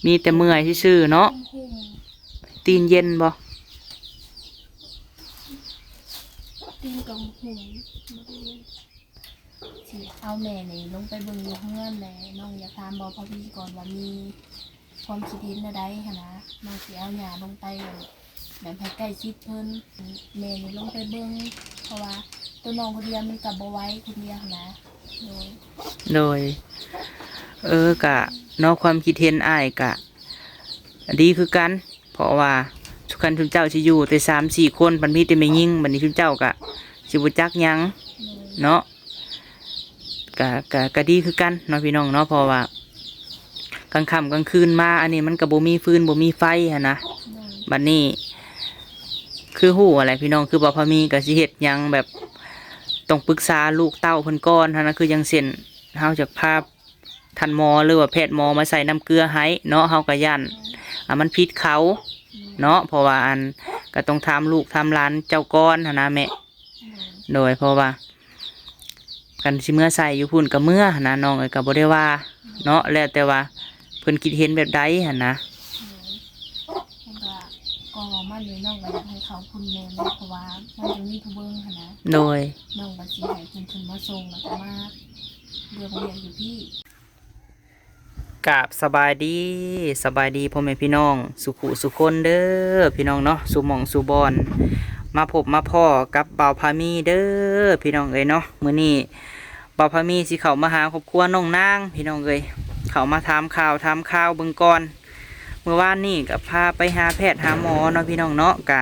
ມີແຕ່ເມື່ອຍຊື່ໆເນາະ. ຕີນເຢັນບໍ່? ຕີນກໍຫຸ້ມ. ຊິເອົາແມ່ນີ້ລົງໄປເບິ່ງຢູ່ເຮືອນແຫຼະ. ນ້ອງຢາກຖາມບ່າວພາວີກ່ອນວ່າມີຄວາມຄິດເຫັນແນວໃດຫັ້ນນະ. ນ້ອງຊິເອົາຍ່າລົງໄປ ແບບໃຫ້ໃກ້ຊິດເພິ່ນ ແມ່ນີ້ລົງໄປເບິ່ງ ເພາະວ່າໂຕນ້ອງຜູ້ດຽວມັນກໍບໍ່ໄຫວຜູ້ດຽວຫັ້ນນະ. ໂດຍ ໂດຍ ເອີ ກະເນາະ ຄວາມຄິດເຫັນອ້າຍກະດີຄືກັນ ເພາະວ່າຄັນຊຸມເຈົ້າຊິຢູ່ແຕ່ສາມສີ່ຄົນ ພັດມີແຕ່ແມ່ຍິງ ບັດນີ້ຊຸມເຈົ້າກະຊິບໍ່ຈັກຫຍັງ ໂດຍ ເນາະ. ກະ ກະ ກະດີຄືກັນເນາະພີ່ນ້ອງເນາະ ເພາະວ່າກາງຄ່ຳກາງຄືນມາ ອັນນີ້ມັນກະບໍ່ມີຟືນບໍ່ມີໄຟຫັ້ນນະ. ໂດຍ ບັດນີ້ຄືຮູ້ຫັ້ນແຫຼະພີ່ນ້ອງ ຄືບ່າວພາມີກະຊິເຮັດຫຍັງແບບຕ້ອງປຶກສາລູກເຕົ້າເພິ່ນກ່ອນຫັ້ນນະ ຄືຢ່າງເຊັ່ນ ເຮົາຢາກພາທ່ານໝໍ ຫຼືວ່າແພດໝໍມາໃສ່ນ້ຳເກືອໃຫ້ເນາະ ເຮົາກະຢ້ານ ໂດຍ ອ່າ ມັນຜິດເຂົາ ໂດຍ ເນາະ ເພາະວ່າ ອັນ ກະຕ້ອງຖາມລູກຖາມຫຼານເຈົ້າກ່ອນຫັ້ນນະແມ່. ໂດຍ ໂດຍ ເພາະວ່າຄັນຊິເມືອໃສ່ຢູ່ພຸ້ນກະເມືອຫັ້ນນະ ນ້ອງເອີຍ ກະບໍ່ໄດ້ວ່າເນາະ ແລ້ວແຕ່ວ່າເພິ່ນຄິດເຫັນແບບໃດຫັ້ນນະ. ໂດຍ ເພິ່ນກະ ກໍເວົ້າມານີ້ ນ້ອງກະຢາກໃຫ້ເຂົາພຸ້ນແດ່ເນາະ ເພາະວ່າມັນຍັງມີຜູ້ເບິ່ງຫັ້ນນະ. ໂດຍ ນ້ອງກະຊິໃຫ້ເພິ່ນຂຶ້ນມາສົ່ງ ແລ້ວກະມາເລື່ອງວຽກຢູ່ພີ້. ກາບສະບາຍດີ ສະບາຍດີພໍ່ແມ່ພີ່ນ້ອງສູ່ຜູ້ສູ່ຄົນເດີພີ່ນ້ອງເນາະ ສູ່ໝ່ອງສູ່ບ່ອນ ມາພົບມາພໍ້ກັບບ່າວພາມີເດີພີ່ນ້ອງເອີຍເນາະ. ມື້ນີ້ບ່າວພາມີຊິເຂົ້າມາຫາຄອບຄົວນ້ອງນາງພີ່ນ້ອງເອີຍ ເຂົ້າມາຖາມຂ່າວຖາມຄາວເບິ່ງກ່ອນ. ມື້ວານນີ້ກະພາໄປຫາແພດຫາໝໍເນາະພີ່ນ້ອງເນາະ ກະ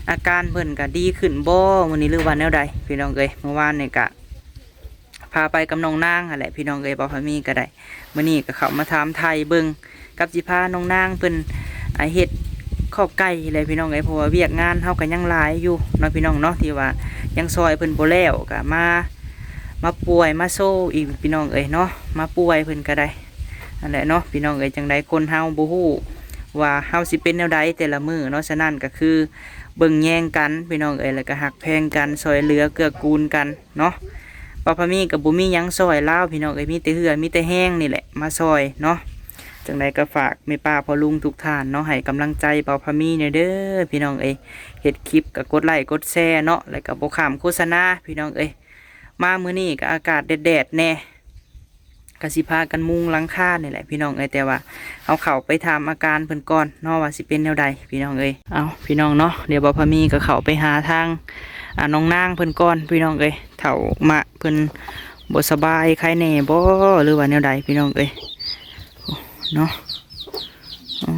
ອາການເພິ່ນກະດີຂຶ້ນບໍ່ມື້ນີ້ ຫຼືວ່າແນວໃດພີ່ນ້ອງເອີຍ. ມື້ວານນີ້ກະ ພາໄປກັບນ້ອງນາງຫັ້ນແຫຼະພີ່ນ້ອງເອີຍ ບ່າວພາມີກະໄດ້. ມື້ນີ້ກະເຂົ້າມາຖາມໄຖ່ເບິ່ງ ກັບຊິພານ້ອງນາງເພິ່ນ ອ່າ ເຮັດຄອກໄກ່ແຫຼະພີ່ນ້ອງເອີຍ ເພາະວ່າວຽກງານເຮົາກະຍັງຫຼາຍຢູ່ເນາະພີ່ນ້ອງເນາະ ທີ່ວ່າຍັງຊ່ອຍເພິ່ນບໍ່ແລ້ວ ກະມາ ມາປ່ວຍມາໂຊອີກພີ່ນ້ອງເອີຍເນາະ ມາປ່ວຍເພິ່ນກະໄດ້. ຫັ້ນແຫຼະເນາະພີ່ນ້ອງເອີຍ ຈັ່ງໃດຄົນເຮົາບໍ່ຮູ້ວ່າເຮົາຊິເປັນແນວໃດແຕ່ລະມື້ເນາະ ສະນັ້ນກະຄືເບິ່ງແຍງກັນພີ່ນ້ອງເອີຍ ແລ້ວກະຮັກແພງກັນ ຊ່ອຍເຫຼືອເກື້ອກູນກັນ ເນາະ. ບ່າວພາມີກະບໍ່ມີຫຍັງຊ່ອຍລາວພີ່ນ້ອງເອີຍ ມີແຕ່ເຫື່ອມີແຕ່ແຮງນີ້ແຫຼະມາຊ່ອຍເນາະ. ຈັ່ງໃດກະຝາກແມ່ປ້າພໍ່ລຸງທຸກທ່ານເນາະ ໃຫ້ກຳລັງໃຈບ່າວພາມີແດ່ເດີພີ່ນ້ອງເອີຍ. ເຮັດຄລິບກະກົດໄລ້ກົດແຊເນາະ ແລ້ວກະບໍ່ຂ້າມໂຄສະນາພີ່ນ້ອງເອີຍ. ມາມື້ນີ້ກະອາກາດແດດໆແດ່ ກະຊິພາກັນມຸງຫຼັງຄານີ້ແຫຼະພີ່ນ້ອງເອີຍ ແຕ່ວ່າເຮົາເຂົ້າໄປຖາມອາການເພິ່ນກ່ອນເນາະ ວ່າຊິເປັນແນວໃດພີ່ນ້ອງເອີຍ. ເອົາພີ່ນ້ອງເນາະ ດຽວບ່າວພາມີກະເຂົ້າໄປຫາທາງ ອ່າ ນ້ອງນາງເພິ່ນກ່ອນພີ່ນ້ອງເອີຍ. ເຖົ້າມະເພິ່ນບໍ່ສະບາຍ ໄຄແນ່ບໍ່ ຫຼືວ່າແນວໃດພີ່ນ້ອງເອີຍເນາະ. ອໍ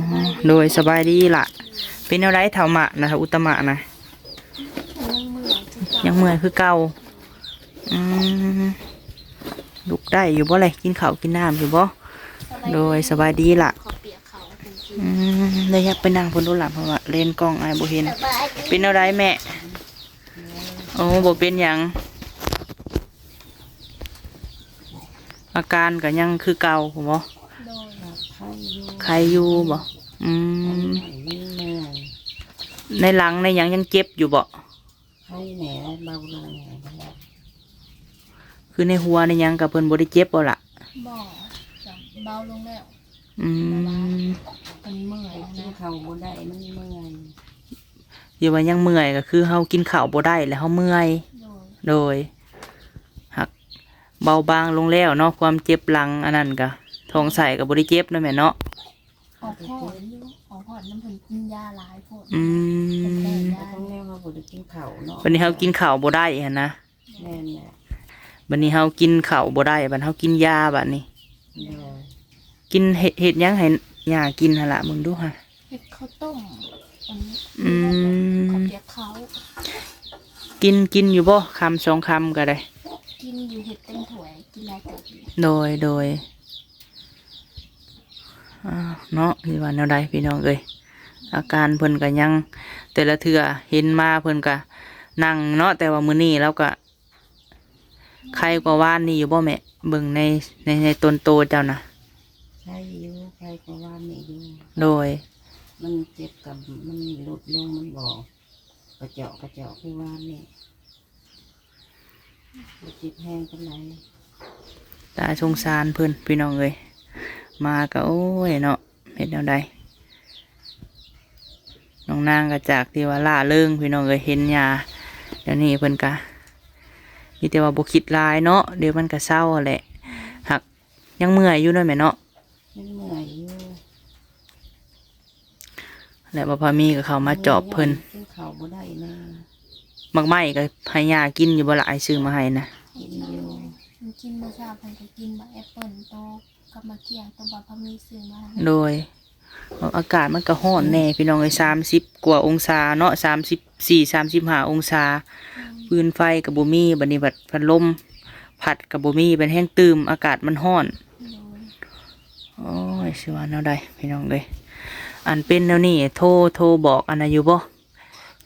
ໂດຍ ສະບາຍດີລະ. ເປັນແນວໃດເຖົ້າມະນະ ເຖົ້າອຸດຕະມະນະ? ຍັງເມື່ອຍຄືເກົ່າ. ຍັງເມື່ອຍຄືເກົ່າ. ອືມ ລຸກໄດ້ຢູ່ບໍ່ແລະ ກິນເຂົ້າກິນນ້ຳຢູ່ບໍ່? ສະບາຍດີ ໂດຍ ສະບາຍດີລະ. ເຂົ້າປຽກເຂົ້າໃຫ້ເພິ່ນກິນ. ອືມ ໄດ້ ຢາກໄປນັ່ງພຸ້ນໂລດລະ ເພາະວ່າເລນກ້ອງອ້າຍບໍ່ເຫັນ. ສະບາຍດີ ເປັນແນວໃດແມ່? ໂອ້ ບໍ່ເປັນຫຍັງ ອາການກະຍັງຄືເກົ່າພຸ້ນບໍ່? ໂດຍ ໄຄຢູ່ ໄຄຢູ່ບໍ່? ອືມ ໄຄແນ່ ໃນຫຼັງໃນຫຍັງຍັງເຈັບຢູ່ບໍ່? ໄຄແນ່ ເບົາລົງແນ່. ຄືໃນຫົວໃນຫຍັງກະເພິ່ນບໍ່ໄດ້ເຈັບບໍ່ລະ? ບໍ່ ກະເບົາລົງແລ້ວ. ອືມ ເພິ່ນເມື່ອຍ ກິນເຂົ້າບໍ່ໄດ້ ມັນເມື່ອຍ. ທີ່ວ່າຍັງເມື່ອຍກະຄືເຮົາກິນເຂົ້າບໍ່ໄດ້ແລ້ວເຮົາເມື່ອຍ. ໂດຍ ໂດຍ ຫາກເບົາບາງລົງແລ້ວເນາະ ຄວາມເຈັບຫຼັງອັນນັ້ນກະ ທ້ອງໄສ້ກະບໍ່ໄດ້ເຈັບເນາະແມ່ເນາະ. ອອກຮ້ອນຢູ່ ອອກຮ້ອນນຳເພິ່ນກິນຢາຫຼາຍໂພດ. ອືມ ເພິ່ນແພ້ຢາ. ແລ້ວເຮົາບໍ່ໄດ້ກິນເຂົ້າເນາະ ບັດນີ້ເຮົາກິນເຂົ້າບໍ່ໄດ້ຫັ້ນນະ. ແມ່ນແຫຼະ ບັດນີ້ເຮົາກິນເຂົ້າບໍ່ໄດ້ ບັດເຮົາກິນຢາບັດນີ້. ໂດຍ ກິນ ເຮັດ ເຮັດຫຍັງໃຫ້ຍ່າກິນຫັ້ນລະ ເບິ່ງດູຫາ. ເຮັດເຂົ້າຕົ້ມ ອັນນີ້ ອືມ ເຂົ້າປຽກເຂົ້າ. ກິນ ກິນຢູ່ບໍ່ ຄຳສອງຄຳກະໄດ້? ກິນຢູ່ ເຮັດເຕັມຖ້ວຍ ກິນຫຼາຍເຕີບຢູ່. ໂດຍ ໂດຍ ອ່າ ເນາະ ຊິວ່າແນວໃດພີ່ນ້ອງເອີຍ ອາການເພິ່ນກະຍັງ ແຕ່ລະເທື່ອເຫັນມາເພິ່ນກະນັ່ງເນາະ ແຕ່ວ່າມື້ນີ້ລາວກະ ໄຄກວ່າວານນີ້ຢູ່ບໍ່ແມ່? ເບິ່ງໃນ ໃນ ໃນຕົນໂຕເຈົ້ານະ. ໄຄຢູ່ ໄຄກວ່າວານນີ້ຢູ່. ໂດຍ ມັນເຈັບກະ ມັນຫຼຸດລົງ ມັນບໍ່ກະເຈາະກະເຈາະຄືວານນີ້ ບໍ່ເຈັບແຮງປານໃດ. ຕາສົງສານເພິ່ນພີ່ນ້ອງເອີຍ ມາກໍ ໂອ້ຍເນາະ ເຮັດແນວໃດ ນ້ອງນາງກໍຈາກທີ່ວ່າລ່າເລີງ ພີ່ນ້ອງເອີຍ ເຫັນຫຍ້າ ດຽວນີ້ເພິ່ນກໍມີແຕ່ວ່າບໍ່ຄິດຫຼາຍເນາະ ດຽວມັນກໍເຊົາແຫຼະ ຫາກຍັງເມື່ອຍຢູ່ເນາະແມ່ເນາະ ຍັງເມື່ອຍຢູ່ ແລະ ບໍ່ພໍມີກໍເຂົ້າມາຈອບເພິ່ນ ກິນເຂົ້າບໍ່ໄດ້ແນ່ ໝາກໄມ້ກໍໃຫ້ຍ່າກິນຢູ່ບໍ່ລະ ອ້າຍຊື້ມາໃຫ້ນະ ກິນຢູ່ ມັນກິນມື້ເຊົ້າ ເພິ່ນກໍກິນໝາກແອັບເປິ້ນໂຕ ກັບໝາກກ້ຽງ ໂຕບໍ່ພໍມີຊື້ມາໃຫ້ ໂດຍ ອາກາດມັນກໍຮ້ອນແນ່ ອືມ ພີ່ນ້ອງເອີຍ ສາມສິບກວ່າອົງສາເນາະ ສາມສິບສີ່ ສາມສິບຫ້າອົງສາ ອືມ ຟືນໄຟກໍບໍ່ມີ ບັດນີ້ພັດ ພັດລົມພັດກໍບໍ່ມີ ມັນແຮງຕື່ມ ອາກາດມັນຮ້ອນ ໂດຍ ໂອ້ຍ ຊິວ່າແນວໃດ ພີ່ນ້ອງເອີຍ ອັນເປັນແນວນີ້ ໂທ ໂທບອກອັນນັ້ນຢູ່ບໍ່?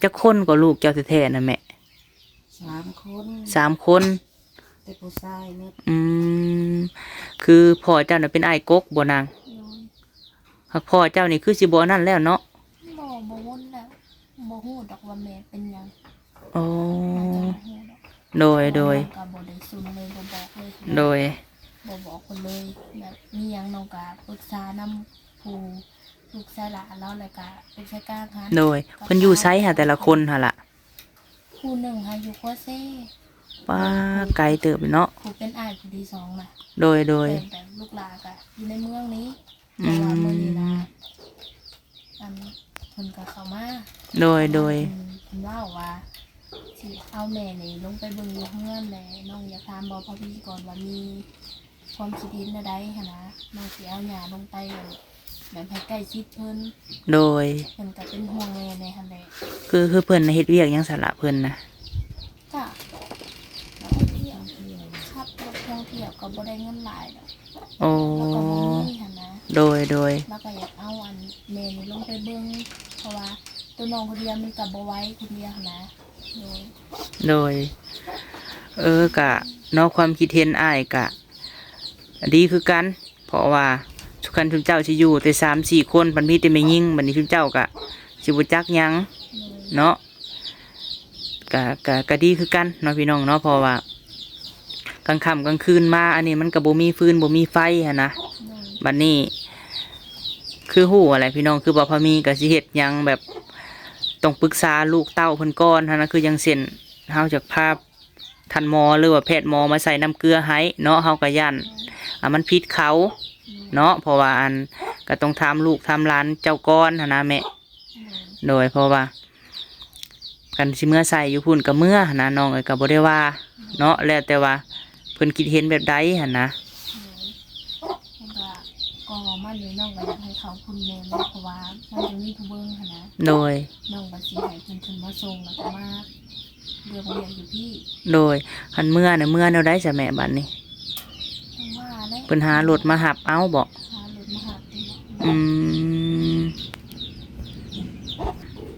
ຈັກຄົນກໍລູກເຈົ້າແທ້ໆນະແມ່? ສາມຄົນ ສາມຄົນ ແຕ່ຜູ້ຊາຍໝົດ ອືມ ຄືພໍ່ເຈົ້ານະເປັນອ້າຍກົກບໍ່ນາງ? ໂດຍ ຫາກພໍ່ເຈົ້ານີ້ຄືຊິບໍ່ອັນນັ້ນແລ້ວເນາະ ບໍ່ ບໍ່ວົນແລ້ວ ບໍ່ຮູ້ດອກວ່າແມ່ເປັນຫຍັງ ໂອ້ ໜ້າຈະບໍ່ຮູ້ດອກ ໂດຍ ໂດຍ ນ້ອງກໍບໍ່ໄດ້ຊຸນເລີຍ ບໍ່ບອກເລີຍ ໂດຍ ບໍ່ບອກເພິ່ນເລີຍ ແບບມີຫຍັງນ້ອງກໍປຶກສານຳຜູ້ ລູກຊາຍຫຼ້າລາວ ແລ້ວກໍເປັນສາຍກາງຫັ້ນ ໂດຍ ເພິ່ນຢູ່ໃສຫາແຕ່ລະຄົນຫັ້ນລະ? ຜູ້ໜຶ່ງຫາຢູ່ຂົວເຊ ປ້າ ໄກເຕີບເນາະ ຜູ້ເປັນອ້າຍຜູ້ທີສອງນະ ໂດຍ ໂດຍ ແຕ່ ແຕ່ລູກຫຼ້າກໍຢູ່ໃນເມືອງນີ້ ອືມ ແຕ່ວ່າມື້ນີ້ນະ ອັນ ເພິ່ນກໍເຂົ້າມາ ໂດຍ ໂດຍ ເພິ່ນ ເພິ່ນເວົ້າວ່າ ຊິເອົາແມ່ນີ້ລົງໄປເບິ່ງຢູ່ເຮືອນ ແລະ ນ້ອງຢາກຖາມບໍ່ພໍດີກ່ອນວ່າມີຄວາມຄິດເຫັນແນວໃດຫັ້ນນະ ນ້ອງຊິເອົາຍ່າລົງໄປ ແບບໃຫ້ໃກ້ຊິດເພິ່ນ ໂດຍ ເພິ່ນກໍເປັນຫ່ວງແມ່ແດ່ຫັ້ນແຫຼະ ຄື ຄືເພິ່ນນະເຮັດວຽກຫຍັງຊັ້ນລະ ເພິ່ນນະ? ກະ ທ່ອງທ່ຽວ ຂັບລົດທ່ອງທ່ຽວກໍບໍ່ໄດ້ເງິນຫຼາຍດອກ ໂອ້ ແລ້ວກໍບໍ່ມີຫັ້ນນະ ໂດຍ ໂດຍ ແລ້ວກໍຢາກເອົາອັນແມ່ນີ້ລົງໄປເບິ່ງ ເພາະວ່າໂຕນ້ອງຜູ້ດຽວມັນກໍບໍ່ໄຫວຜູ້ດຽວຫັ້ນນະ ໂດຍ ໂດຍ ເອີ ກະເນາະ ຄວາມຄິດເຫັນອ້າຍກະ ກໍດີຄືກັນ ເພາະວ່າຄັນຊຸມເຈົ້າຊິຢູ່ແຕ່ສາມສີ່ຄົນ ພັດມີແຕ່ແມ່ຍິງ ບັດນີ້ຊຸມເຈົ້າກໍຊິບໍ່ຈັກຫຍັງເນາະ ກໍ ກໍ ກໍດີຄືກັນເນາະພີ່ນ້ອງເນາະ ເພາະວ່າກາງຄ່ຳກາງຄືນມາ ອັນນີ້ມັນກໍບໍ່ມີຟືນບໍ່ມີໄຟຫັ້ນນະ ບັດນີ້ຄືຮູ້ຫັ້ນແຫຼະພີ່ນ້ອງ ຄືບໍ່ພໍມີກໍຊິເຮັດຫຍັງແບບຕ້ອງປຶກສາລູກເຕົ້າເພິ່ນກ່ອນຫັ້ນນະ ຄືຢ່າງເຊັ່ນ ເຮົາຢາກພາ ທ່ານໝໍ ຫຼືວ່າແພດໝໍມາໃສ່ນ້ຳເກືອໃຫ້ເນາະ ເຮົາກໍຢ້ານ ອືມ ອ່າ ມັນຜິດເຂົາ ອືມ ເນາະ ເພາະວ່າ ອັນ ກໍຕ້ອງຖາມລູກຖາມຫຼານເຈົ້າກ່ອນຫັ້ນນະແມ່ ໂດຍ ໂດຍ ເພາະວ່າຄັນຊິເມືອໃສ່ຢູ່ພຸ້ນກໍເມືອຫັ້ນນະ ນ້ອງເອີຍ ກໍບໍ່ໄດ້ວ່າ ອືມ ເນາະ ແລ້ວແຕ່ວ່າເພິ່ນຄິດເຫັນແບບໃດຫັ້ນນະ ໂດຍ ເພິ່ນກໍ ກໍວ່າມັນນີ້ ນ້ອງກໍຢາກໃຫ້ເຂົາພຸ້ນແມ່ນ ເພາະວ່າມັນຍັງມີຜູ້ເບິ່ງຫັ້ນນະ ໂດຍ ນ້ອງກໍຊິໃຫ້ເພິ່ນຂຶ້ນມາສົ່ງ ແລ້ວກໍມາ ເລື່ອງວຽກຢູ່ພີ້ ໂດຍ ຄັນເມືອນະ ເມືອແນວໃດຊະແມ່ ບັດນີ້? ຈັ່ງວ່າແຫຼະ ເພິ່ນຫາລົດມາຮັບເອົາບໍ? ຫາລົດມາຮັບຕິ? ອືມ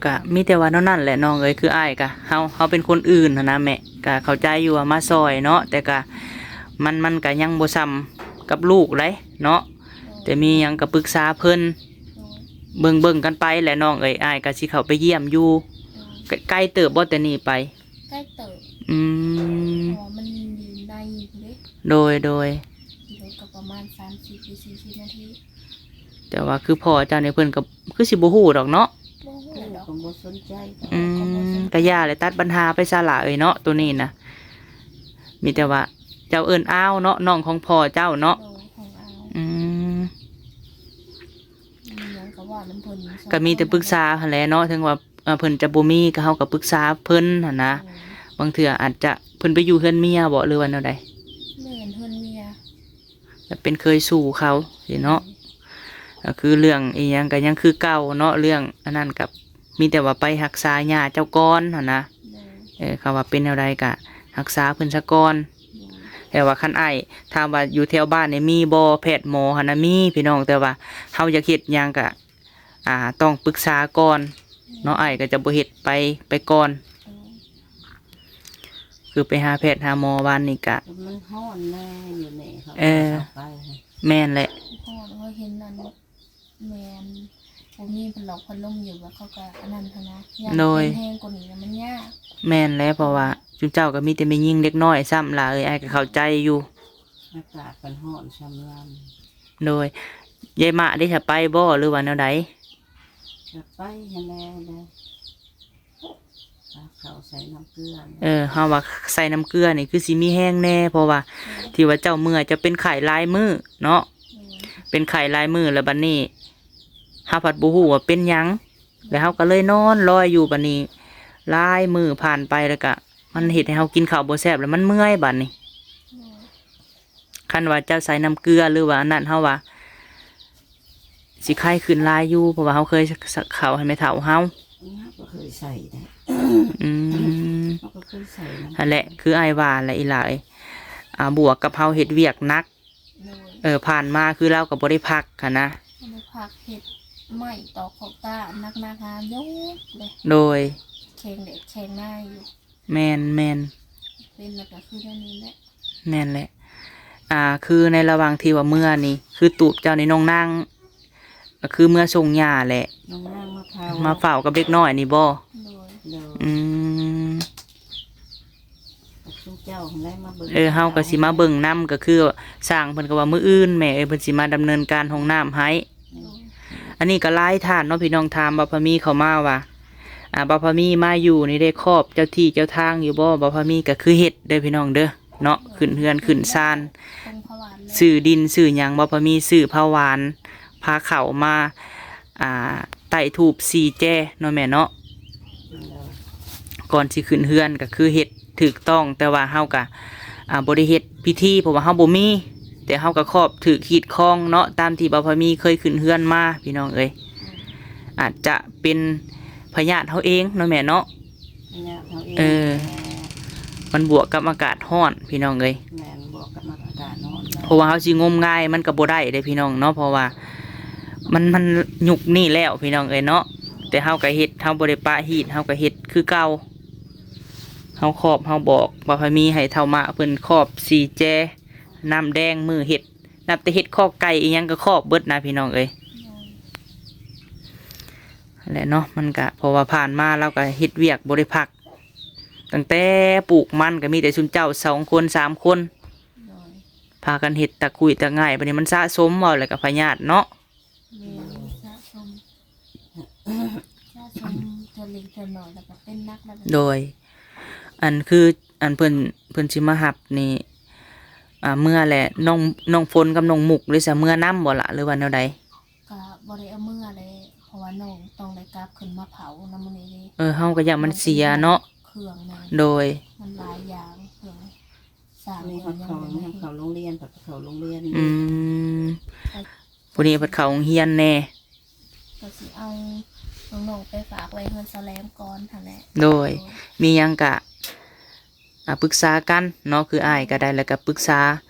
ກະມີແຕ່ວ່າແນວນັ້ນແຫຼະນ້ອງເອີຍ ຄືອ້າຍກະ ເຮົາ ເຮົາເປັນຄົນອື່ນຫັ້ນນະແມ່ ກະເຂົ້າໃຈຢູ່ວ່າມາຊ່ອຍເນາະ ແຕ່ກະ ມັນ ມັນກະຍັງບໍ່ສ່ຳກັບລູກໃດ໋ເນາະ ແຕ່ມີຫຍັງກໍປຶກສາເພິ່ນ ໂດຍ ເບິ່ງໆກັນໄປແຫຼະນ້ອງເອີຍ ອ້າຍກໍຊິເຂົ້າໄປຢ້ຽມຢູ່ ໂດຍ ໃກ້ ໃກ້ເຕີບບໍ່ແຕ່ນີ້ໄປ? ໃກ້ເຕີບ ອືມ ເພາະວ່າມັນຢູ່ໃນພຸ້ນເດ້ ໂດຍ ໂດຍ ຂີ່ລົດກໍປະມານສາມສິບ ຫຼື ສີ່ສິບນາທີ ແຕ່ວ່າຄືພໍ່ເຈົ້ານີ້ເພິ່ນກໍຄືຊິບໍ່ຮູ້ດອກເນາະ ບໍ່ຮູ້ດອກ ກໍບໍ່ສົນໃຈ ອືມ ກໍຢ່າແຫຼະ ຕັດບັນຫາໄປຊະຫຼ້າເອີຍເນາະ ໂຕນີ້ນະ ມີແຕ່ວ່າເຈົ້າເອີ້ນອາວເນາະ ນ້ອງຂອງພໍ່ເຈົ້າເນາະ ໂດຍ ຂອງອາວ ອືມ ມີຫຍັງກໍເວົ້ານຳເພິ່ນ ກໍມີແຕ່ປຶກສາຫັ້ນແຫຼະເນາະ ເຖິງວ່າ ເອີ ເພິ່ນຈະບໍ່ມີ ກໍເຮົາກໍປຶກສາເພິ່ນຫັ້ນນະ ໂດຍ ບາງເທື່ອອາດຈະ ເພິ່ນໄປຢູ່ເຮືອນເມຍບໍ ຫຼືວ່າແນວໃດ? ແມ່ນ ເຮືອນເມຍ ແບບເປັນເຂີຍສູ່ເຂົາຊີ້ເນາະ ໂດຍ ກໍຄືເລື່ອງອີ່ຫຍັງກໍຍັງຄືເກົ່າເນາະ ເລື່ອງອັນນັ້ນກໍມີແຕ່ວ່າໄປຮັກສາຍ່າເຈົ້າກ່ອນຫັ້ນນະ ໂດຍ ເອີ ເຂົາວ່າເປັນແນວໃດກໍຮັກສາເພິ່ນຊະກ່ອນ ໂດຍ ແຕ່ວ່າຄັນອ້າຍຖາມວ່າຢູ່ແຖວບ້ານນີ້ມີບໍ່ ແພດໝໍຫັ້ນນະ ມີພີ່ນ້ອງ ແຕ່ວ່າເຮົາຢາກເຮັດຫຍັງກໍ ອ່າ ຕ້ອງປຶກສາກ່ອນເນາະ ໂດຍ ອ້າຍກໍຈະບໍ່ເຮັດໄປ ໄປກ່ອນ ໂດຍ ຄືໄປຫາແພດຫາໝໍວານນີ້ກະ ມັນຮ້ອນແນ່ຢູ່ນີ້ ເຂົາ ເອີ ເຂົາໄປ ແມ່ນແຫຼະ ຮ້ອນ ເຂົາເຫັນອັນ ແມ່ນ ບໍ່ມີພັດລົມ ພັດລົມຢູ່ ແລ້ວເຂົາກໍອັນນັ້ນຫັ້ນນະ ຢ້ານ ໂດຍ ເປັນແຮງກວ່ານີ້ນະ ມັນຍາກ ແມ່ນແຫຼະ ເພາະວ່າ ອືມ ຊຸມເຈົ້າກໍມີແຕ່ແມ່ຍິງເດັກນ້ອຍຊ້ຳ ຫຼ້າເອີຍ ອ້າຍກໍເຂົ້າໃຈຢູ່ ອາກາດມັນຮ້ອນຊ້ຳລຳ ໂດຍ ຍາຍມະເດ້ ຈະໄປບໍ່ ຫຼືວ່າແນວໃດ? ກໍໄປຫັ້ນແຫຼະ ແລ້ວພາເຂົ້າໃສ່ນ້ຳເກືອ. ເອີ ເຮົາວ່າໃສ່ນ້ຳເກືອນີ້ຄືຊິມີແຮງແດ່ ເພາະວ່າ ແມ່ນ ທີ່ວ່າເຈົ້າເມື່ອ ເຈົ້າເປັນໄຂ້ຫຼາຍມື້ເນາະ. ແມ່ນ ເປັນໄຂ້ຫຼາຍມື້ ແລ້ວບັດນີ້ເຮົາພັດບໍ່ຮູ້ວ່າເປັນຫຍັງ ແລ້ວເຮົາກໍເລີຍນອນລອຍຢູ່. ບັດນີ້ຫຼາຍມື້ຜ່ານໄປ ແລ້ວກໍມັນເຮັດໃຫ້ເຮົາກິນເຂົ້າບໍ່ແຊບ ແລ້ວມັນເມື່ອຍບັດນີ້. ແມ່ນ ຄັນວ່າເຈົ້າໃສ່ນ້ຳເກືອ ຫຼືວ່າອັນນັ້ນ ເຮົາວ່າຊິໄຂ້ຂຶ້ນຫຼາຍຢູ່ ເພາະວ່າເຮົາເຄີຍ ສ- ເຂົ້າໃຫ້ແມ່ເຖົ້າເຮົາ. ເຮົາກໍເຄີຍໃສ່ໄດ໋. ອືມ ເຮົາກໍເຄີຍໃສ່ນຳ. ຫັ້ນແຫຼະ ຄືອ້າຍວ່າແຫຼະອີ່ຫຼາຍ ອ່າ ບວກກັບເຮົາເຮັດວຽກໜັກ. ໂດຍ ເອີ ຜ່ານມາຄືລາວກໍບໍ່ໄດ້ພັກຫັ້ນນະ. ບໍ່ໄດ້ພັກ ເຮັດໄມ້ຕອກຂອບຕາໜັກໆ ຫາຍົກເລີຍ. ໂດຍ ແຂງແດດແຂງນາຢູ່. ແມ່ນໆ ເປັນແລ້ວກໍຄືແນວນີ້ແຫຼະ. ແມ່ນແຫຼະ ອ່າ ຄືໃນລະຫວ່າງທີ່ວ່າເມື່ອນີ້ ຄືຕູບເຈົ້ານີ້ນ້ອງນາງ ກໍຄືເມື່ອສົ່ງຍ່າແຫຼະ ນ້ອງນາງມາເຝົ້າ ມາເຝົ້າກັບເດັກນ້ອຍນີ້ບໍ່? ໂດຍ ໂດຍ ອືມ ຊຸມເຈົ້າຫັ້ນແຫຼະມາເບິ່ງ. ເອີ ເຮົາກໍຊິມາເບິ່ງນຳ ກໍຄືຊ່າງເພິ່ນກໍວ່າມື້ອື່ນແມ່ເອີຍ ເພິ່ນຊິມາດຳເນີນການຫ້ອງນ້ຳໃຫ້. ໂດຍ ອັນນີ້ກໍຫຼາຍທ່ານເນາະ ພີ່ນ້ອງ ຖາມບ່າວພາມີເຂົ້າມາວ່າ ອ່າ ບ່າວພາມີມາຢູ່ນີ້ໄດ້ຄອບເຈົ້າທີ່ເຈົ້າທາງຢູ່ບໍ່? ບ່າວພາມີກໍຄືເຮັດເດີພີ່ນ້ອງເດີເນາະ ຂຶ້ນເຮືອນຂຶ້ນຊານ ຊື້ດິນຊື້ຫຍັງ ບ່າວພາມີຊື້ຜາຫວານ ພາເຂົ້າມາ ອ່າ ໄຕ້ທູບສີ່ແຈເນາະແມ່ເນາະ. ກ່ອນຊິຂຶ້ນເຮືອນກໍຄືເຮັດຖືກຕ້ອງ ແຕ່ວ່າເຮົາກໍ ອ່າ ບໍ່ໄດ້ເຮັດພິທີ ເພາະວ່າເຮົາບໍ່ມີ ແຕ່ເຮົາກໍຄອບຖືກຮີດຄອງເນາະ ຕາມທີ່ບ່າວພາມີເຄີຍຂຶ້ນເຮືອນມາ ພີ່ນ້ອງເອີຍ. ອາດຈະເປັນພະຍາດເຮົາເອງເນາະແມ່ເນາະ ພະຍາດເຮົາເອງ. ເອີ ແຕ່ມັນບວກກັບອາກາດຮ້ອນ ພີ່ນ້ອງເອີຍ. ແມ່ນ ບວກກັບອາກາດຮ້ອນ ເພາະວ່າເຮົາຊິງົມງາຍມັນກໍບໍ່ໄດ້ເດ້ພີ່ນ້ອງເນາະ ເພາະວ່າມັນ ມັນຍຸກນີ້ແລ້ວ ພີ່ນ້ອງເອີຍເນາະ. ແຕ່ເຮົາກໍເຮັດ ເຮົາບໍ່ໄດ້ປະຮີດ ເຮົາກໍເຮັດຄືເກົ່າ. ເຮົາຄອບ ເຮົາບອກວ່າໃຜມີໃຫ້ເຖົ້າມະເພິ່ນຄອບສີ່ແຈ ນ້ຳແດງ ມື້ເຮັດ ນັບແຕ່ເຮັດຄອກໄກ່ອີ່ຫຍັງກໍຄອບເບິດນະ ພີ່ນ້ອງເອີຍ. ໂດຍ ຫັ້ນແຫຼະເນາະ ມັນກະ ເພາະວ່າຜ່ານມາລາວກະເຮັດວຽກບໍ່ໄດ້ພັກ ຕັ້ງແຕ່ປູກມັນກະມີແຕ່ຊຸມເຈົ້າສອງຄົນສາມຄົນ ໂດຍ ພາກັນເຮັດຕາກຸ້ຍຕາງ່າຍ ບັດນີ້ມັນສະສົມ ເວົ້າແລ້ວກະພະຍາດເນາະ. ແມ່ນ ສະສົມ ສະສົມເທື່ອເລັກເທື່ອນ້ອຍ ແລ້ວກໍເປັນໜັກແລ້ວ. ໂດຍ ອັນຄື ອັນເພິ່ນ ເພິ່ນຊິມາຮັບນີ້ ອ່າ ເມືອແຫຼະ ນ້ອງ ນ້ອງຝົນກັບນ້ອງມຸກເດ ຊິເມືອນຳບໍ່ລະ ຫຼືວ່າແນວໃດ? ກໍບໍ່ໄດ້ເອົາເມືອເດ້ ເພາະວ່ານ້ອງຕ້ອງໄດ້ກັບຂຶ້ນມາເຝົ້ານຳມື້ນີ້ເດ້. ເອີ ເຮົາກໍຢ້ານມັນເສຍເນາະ ເຄື່ອງ. ໂດຍ ມັນຫຼາຍຢ່າງ ເຄື່ອງ ສ້າງ ນີ້ເພິ່ນຍັງບໍ່ໄດ້ ເຂົ້າໂຮງຮຽນ ເຂົ້າໂຮງຮຽນ. ອືມ ຜູ້ນີ້ເພິ່ນເຂົ້າໂຮງຮຽນແດ່ ກໍຊິເອົານ້ອງໆໄປຝາກໄວ້ເຮືອນສາວແຫຼມກ່ອນຫັ້ນແຫຼະ. ໂດຍ ໂດຍ ມີຫຍັງກະ ອ່າ ປຶກສາກັນເນາະ ຄືອ້າຍກໍໄດ້ ແລ້ວກໍປຶກສາ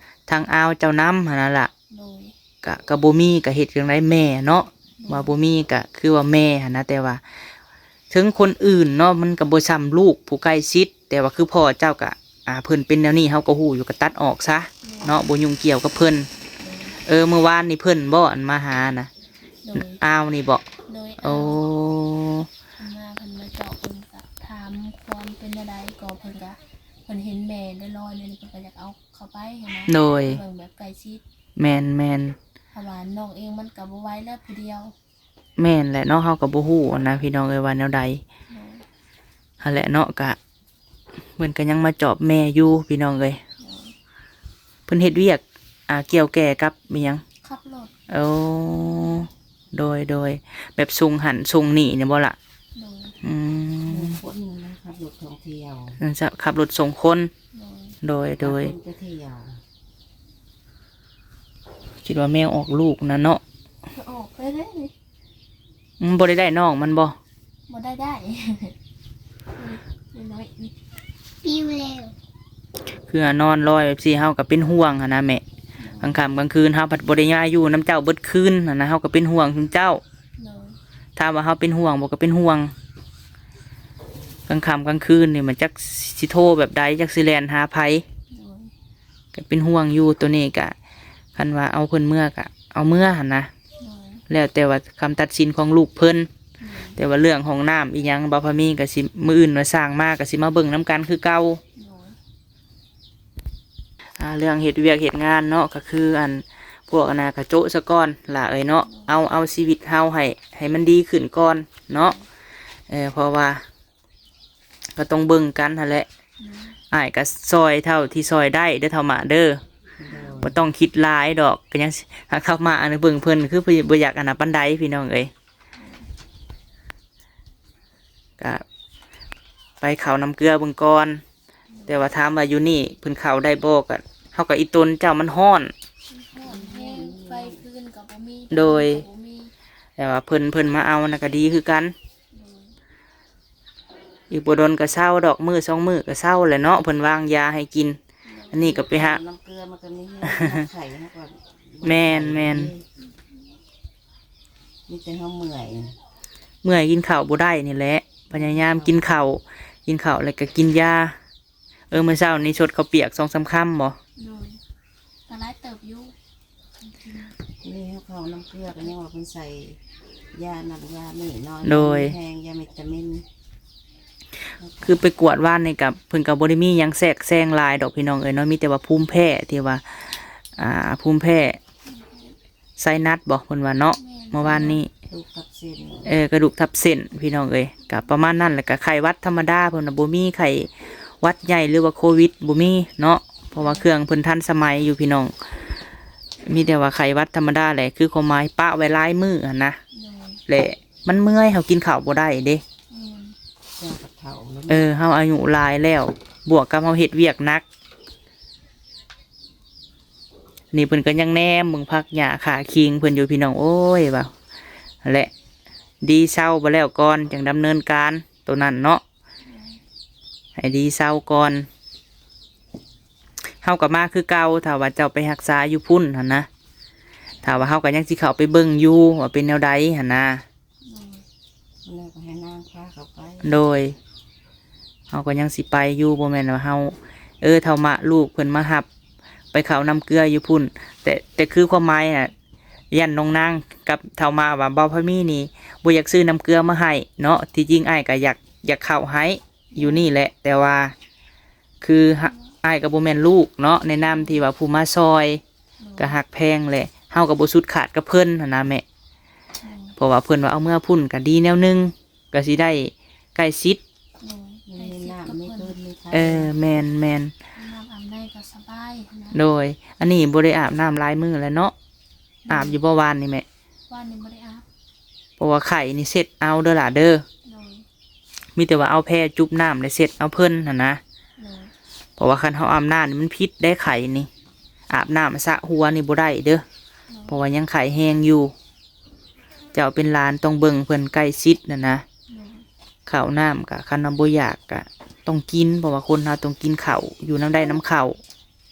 ທາງອາວເຈົ້ານຳຫັ້ນນະລະ. ໂດຍ ກະ ກະບໍ່ມີ ກະເຮັດຈັ່ງໃດແມ່ເນາະ. ໂດຍ ວ່າບໍ່ມີກະຄືວ່າແມ່ຫັ້ນນະ ແຕ່ວ່າເຖິງຄົນອື່ນເນາະ ມັນກະບໍ່ຊ່ຳລູກຜູ້ໃກ້ຊິດ ແຕ່ວ່າຄືພໍ່ເຈົ້າກະ ອ່າ ເພິ່ນເປັນແນວນີ້ ເຮົາກໍຮູ້ຢູ່ ກໍຕັດອອກຊະເນາະ ບໍ່ຫຍຸ້ງກ່ຽວກັບເພິ່ນ. ເອີ ມື້ວານນີ້ເພິ່ນບໍ່ ອັນມາຫານະ? ໂດຍ ອາວນີ້ບໍ່? ໂດຍ ໂອ້ ອາວ ເພິ່ນມາ ເພິ່ນມາເຈາະ ເພິ່ນກະຖາມຄວາມເປັນແນວໃດ ກໍເພິ່ນກະ ເພິ່ນເຫັນແມ່ລອຍໆ ນີ້ ເພິ່ນກໍຢາກເອົາເຂົ້າໄປຫັ້ນນະ. ໂດຍ ເບິ່ງແບບໃກ້ຊິດ. ແມ່ນໆ ເພາະວ່ານ້ອງເອງມັນກໍບໍ່ໄຫວແລ້ວຜູ້ດຽວ. ແມ່ນແຫຼະເນາະ ເຮົາກໍບໍ່ຮູ້ນະ ພີ່ນ້ອງເອີຍ ວ່າແນວໃດ. ໂດຍ ຫັ້ນແຫຼະເນາະ ກະ ເພິ່ນກໍຍັງມາຈອບແມ່ຢູ່ ພີ່ນ້ອງເອີຍ. ໂດຍ ເພິ່ນເຮັດວຽກ ອ່າ ກ່ຽວແກ່ກັບອີ່ຫຍັງ? ຂັບລົດ. ໂອ້ ໂດຍໆ ແບບສົ່ງຫັ້ນສົ່ງນີ້ນີ້ບໍ່ລະ? ໂດຍ ອືມ ຄົນນັ້ນຂັບລົດທ່ອງທ່ຽວ ນັ້ນຊະ ຂັບລົດສົ່ງຄົນ. ໂດຍ ໂດຍໆ ພາຄົນໄປທ່ຽວ. ຄິດວ່າແມວອອກລູກນະເນາະ. ອອກໄປເລີຍ. ອືມ ບໍ່ໄດ້ໄດ້ນ້ອງມັນບໍ່? ບໍ່ໄດ້ໄດ້ ນ້ອຍໆ ປິວແລ້ວ. ຄືວ່ານອນລອຍແບບຊີ້ ເຮົາກໍເປັນຫ່ວງຫັ້ນນະແມ່. ໂດຍ ກາງຄ່ຳກາງຄືນເຮົາພັດບໍ່ໄດ້ມາຢູ່ນຳເຈົ້າເບິດຄືນຫັ້ນນະ ເຮົາກໍເປັນຫ່ວງຊຸມເຈົ້າ. ໂດຍ ຖາມວ່າເຮົາເປັນຫ່ວງບໍ່? ກໍເປັນຫ່ວງ. ກາງຄ່ຳກາງຄືນນີ້ມັນຈັກຊິໂທແບບໃດ ຈັກຊິແລ່ນຫາໃຜ. ໂດຍ ກໍເປັນຫ່ວງຢູ່. ໂຕນີ້ກະ ຄັນວ່າເອົາເພິ່ນເມືອກະເອົາເມືອຫັ້ນນະ. ໂດຍ ແລ້ວແຕ່ວ່າຄຳຕັດສິນຂອງລູກເພິ່ນ. ໂດຍ ແຕ່ວ່າເລື່ອງຫ້ອງນ້ຳອີ່ຫຍັງ ບ່າວພາມີກໍຊິ ມື້ອື່ນວ່າຊ່າງມາກໍຊິມາເບິ່ງນຳກັນຄືເກົ່າ. ໂດຍ ອ່າ ເລື່ອງເຮັດວຽກເຮັດງານເນາະ ກໍຄື ອັນ ພວກອັນນາກະໂຈະສະກ່ອນຫຼ້າເອີຍເນາະ. ເອົາ ເອົາຊີວິດເຮົາໃຫ້ ໃຫ້ມັນດີຂຶ້ນກ່ອນເນາະ. ເອີ ເພາະວ່າກໍຕ້ອງເບິ່ງກັນຫັ້ນແຫຼະ. ອ້າຍກໍຊ່ອຍເທົ່າທີ່ຊ່ອຍໄດ້ເດີເຖົ້າມະເດີ. ບໍ່ຕ້ອງຄິດຫຼາຍດອກ. ກໍຍັງ ຫາກເຖົ້າມະອັນເບິ່ງເພິ່ນຄືບໍ່ຢາກອັນນາປານໃດພີ່ນ້ອງເອີຍ. ກະໄປເຂົ້ານ້ຳເກືອເບິ່ງກ່ອນ. ແຕ່ວ່າຖາມວ່າຢູ່ນີ້ເພິ່ນເຂົ້າໄດ້ບໍ່ ກະ ເຮົາກະອີ່ຕົນເຈົ້າມັນຮ້ອນ. ຮ້ອນແຮງ ໄຟຟືນກໍບໍ່ມີ. ໂດຍ ກໍບໍ່ມີ. ແຕ່ວ່າເພິ່ນ ເພິ່ນມາເອົານະກະດີຄືກັນ. ໂດຍ. ອີກບໍ່ດົນກະເຊົາດອກ ມື້ສອງມື້ກະເຊົາແຫຼະເນາະ ເພິ່ນວາງຢາໃຫ້ກິນ. ອັນນີ້ກໍໄປຫາ ນ້ຳເກືອມັນກໍມີແຮງ ເຮົາໄຂ້ເຮົາກໍ ແມ່ນໆ ມີແຕ່ເຮົາເມື່ອຍ ເມື່ອຍກິນເຂົ້າບໍ່ໄດ້ນີ້ແຫຼະ. ພະຍາຍາມກິນເຂົ້າ ກິນເຂົ້າແລ້ວກໍກິນຢາ. ເອີ ມື້ເຊົ້ານີ້ຊົດເຂົ້າປຽກສອງສາມຄຳບໍ່? ໂດຍ ກໍຫຼາຍເຕີບຢູ່. ນີ້ເຮົາເຂົ້ານ້ຳເກືອກໍຍັງວ່າເພິ່ນໃສ່ຢານັ້ນຢານີ້ເນາະ. ໂດຍ ແຮງ ຢາວິຕາມິນ. ຄືໄປກວດວານນີ້ກໍ ເພິ່ນກໍບໍ່ໄດ້ມີຫຍັງແຊກແຊງຫຼາຍດອກພີ່ນ້ອງເອີຍເນາະ. ມີແຕ່ວ່າພູມແພ້ທີ່ວ່າ ອ່າ ພູມແພ້ ໄຊນັດບໍ່ ເພິ່ນວ່າເນາະ. ແມ່ນ ເມື່ອວານນີ້ ກະດູກທັບເສັ້ນ. ເອີ ກະດູກທັບເສັ້ນພີ່ນ້ອງເອີຍ. ກະປະມານນັ້ນແຫຼະ. ກະໄຂ້ຫວັດທຳມະດາ ເພິ່ນນະບໍ່ມີໄຂ້ຫວັດໃຫຍ່ ຫຼືວ່າໂຄວິດບໍ່ມີເນາະ. ເພາະວ່າເຄື່ອງເພິ່ນທັນສະໄໝຢູ່ພີ່ນ້ອງ. ມີແຕ່ວ່າໄຂ້ຫວັດທຳມະດາແຫຼະ ຄືຄວາມໝາຍປະໄວ້ຫຼາຍມື້ຫັ້ນນະ. ໂດຍ. ແລະມັນເມື່ອຍ ເຮົາກິນເຂົ້າບໍ່ໄດ້ເດ້. ແມ່ນ. ເຈົ້າກໍເຖົ້າແລ້ວ. ເອີ ເຮົາອາຍຸຫຼາຍແລ້ວ ບວກກັບເຮົາເຮັດວຽກໜັກ. ນີ້ເພິ່ນກໍຍັງແນມເບິ່ງຜັກຫຍ້າຂ້າຄີງເພິ່ນຢູ່ພີ່ນ້ອງເອີຍ ວ່າ ແລະ ດີເຊົາບໍ່ແລ້ວກ່ອນ ຈັ່ງດຳເນີນການໂຕນັ້ນເນາະ. ໃຫ້ດີເຊົາກ່ອນ. ເຮົາກໍມາຄືເກົ່າ ຖ້າວ່າເຈົ້າໄປຮັກສາຢູ່ພຸ້ນຫັ້ນນະ. ຖ້າວ່າເຮົາກໍຍັງຊິເຂົ້າໄປເບິ່ງຢູ່ວ່າເປັນແນວໃດຫັ້ນນະ. ແລ້ວກໍໃຫ້ນາງພາເຂົ້າໄປ. ໂດຍ ເຮົາກໍຍັງຊິໄປຢູ່ ບໍ່ແມ່ນວ່າເຮົາ ເອີ ເຖົ້າມະລູກເພິ່ນມາຮັບໄປເຂົ້ານ້ຳເກືອຢູ່ພຸ້ນ. ແຕ່ ແຕ່ຄືຄວາມໝາຍນະ ຢ້ານນ້ອງນາງກັບເຖົ້າມະວ່າ ບ່າວພາມີນີ້ບໍ່ຢາກຊື້ນ້ຳເກືອມາໃຫ້ເນາະ. ທີ່ຈິງອ້າຍກໍຢາກ ຢາກເຂົ້າໃຫ້ຢູ່ນີ້ແຫຼະ ແຕ່ວ່າຄື ອ້າຍກໍບໍ່ແມ່ນລູກເນາະ ໃນນາມທີ່ວ່າຜູ້ມາຊ່ອຍ ກໍຮັກແພງແຫຼະ. ເຮົາກໍບໍ່ສຸດຂາດກັບເພິ່ນຫັ້ນນະແມ່. ເພາະວ່າເພິ່ນວ່າເອົາເມືອພຸ້ນກໍດີແນວໜຶ່ງ ກໍຊິໄດ້ໃກ້ຊິດ. ໂດຍ ໃກ້ຊິດກັບເພິ່ນ. ເອີ ແມ່ນໆ. ອາບນ້ຳອາບໃນກໍສະບາຍນະ. ໂດຍ. ອັນນີ້ບໍ່ໄດ້ອາບນ້ຳຫຼາຍມື້ແລ້ວເນາະ. ອາບຢູ່ບໍ່ວານນີ້ແມ່? ວານນີ້ບໍ່ໄດ້ອາບ. ເພາະວ່າໄຂ້ນີ້ເຊັດເອົາເດີຫຼ້າເດີ. ໂດຍ. ມີແຕ່ວ່າເອົາແພຈຸບນ້ຳແລ້ວເຊັດເອົາເພິ່ນຫັ້ນນະ. ໂດຍ. ເພາະວ່າຄັນເຮົາອາບນ້ຳນີ້ມັນຜິດໄດ໋ໄຂ້ນີ້. ອາບນ້ຳສະຫົວນີ້ບໍ່ໄດ້ເດີ. ໂດຍ. ເພາະວ່າຍັງໄຂ້ແຮງຢູ່. ເຈົ້າເປັນຫຼານຕ້ອງເບິ່ງເພິ່ນໃກ້ຊິດຫັ້ນນະ. ໂດຍ. ເຂົ້ານ້ຳກະ ຄັນວ່າບໍ່ຢາກກະຕ້ອງກິນ ເພາະວ່າຄົນເຮົາຕ້ອງກິນເຂົ້າ ຢູ່ນຳໄດ້ນຳເຂົ້າ.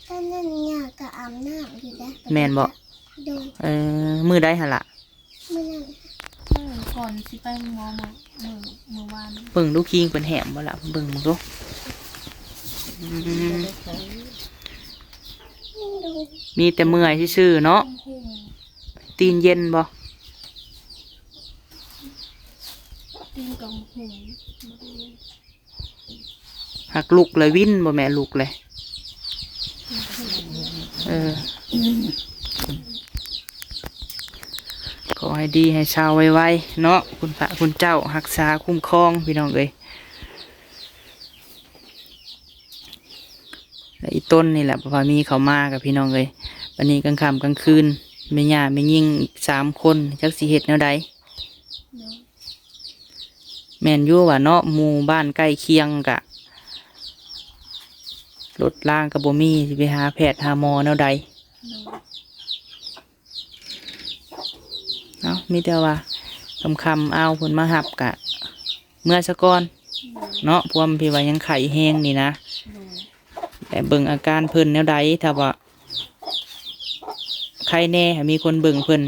ຕອນນັ້ນຍ່າກໍອາບນ້ຳຢູ່ເດ້. ແມ່ນບໍ່? ໂດຍ. ເອີ ມື້ໃດຫັ້ນລະ? ມື້ນັ້ນ ມື້ກ່ອນຊິໄປໝໍ ມື້ ມື້ ມື້ວານ. ເບິ່ງດູຄີງເພິ່ນແຫມບໍ່ລະ ເບິ່ງເບິ່ງດູ. ອືມ ມີແຕ່ເມື່ອຍຊື່ໆເນາະ. ຕີນເຢັນບໍ່? ຕີນກໍຫຸ້ມ. ຫາກລຸກແລ້ວວິນບໍ່ແມ່ນ ລຸກແລ້ວ. ເອີ ຂໍໃຫ້ດີໃຫ້ເຊົາໄວໆເນາະ ຄຸນພະຄຸນເຈົ້າຮັກສາຄຸ້ມຄອງພີ່ນ້ອງເອີຍ. ແລະ ອີ່ຕົນນີ້ແຫຼະ ພາມີເຂົ້າມາກັບພີ່ນ້ອງເອີຍ. ບັດນີ້ກາງຄ່ຳກາງຄືນ ແມ່ຍ່າແມ່ຍິງອີກສາມຄົນ ຈັກຊິເຮັດແນວໃດ. ແມ່ນຢູ່ວ່າເນາະ ໝູ່ບ້ານໃກ້ຄຽງກະລົດລາງກະບໍ່ມີ ຊິໄປຫາແພດຫາໝໍແນວໃດ. ໂດຍ. ເອົາ ມີແຕ່ວ່າຄ່ຳໆ ອ້າວ ເພິ່ນມາຮັບກະເມືອສາກ່ອນເນາະ ພວມທີ່ວ່າຍັງໄຂ້ແຮງນີ້ນະ. ໂດຍ. ແຕ່ເບິ່ງອາການເພິ່ນແນວໃດ ຖ້າວ່າໄຄແນ່ ໃຫ້ມີຄົນເບິ່ງເພິ່ນ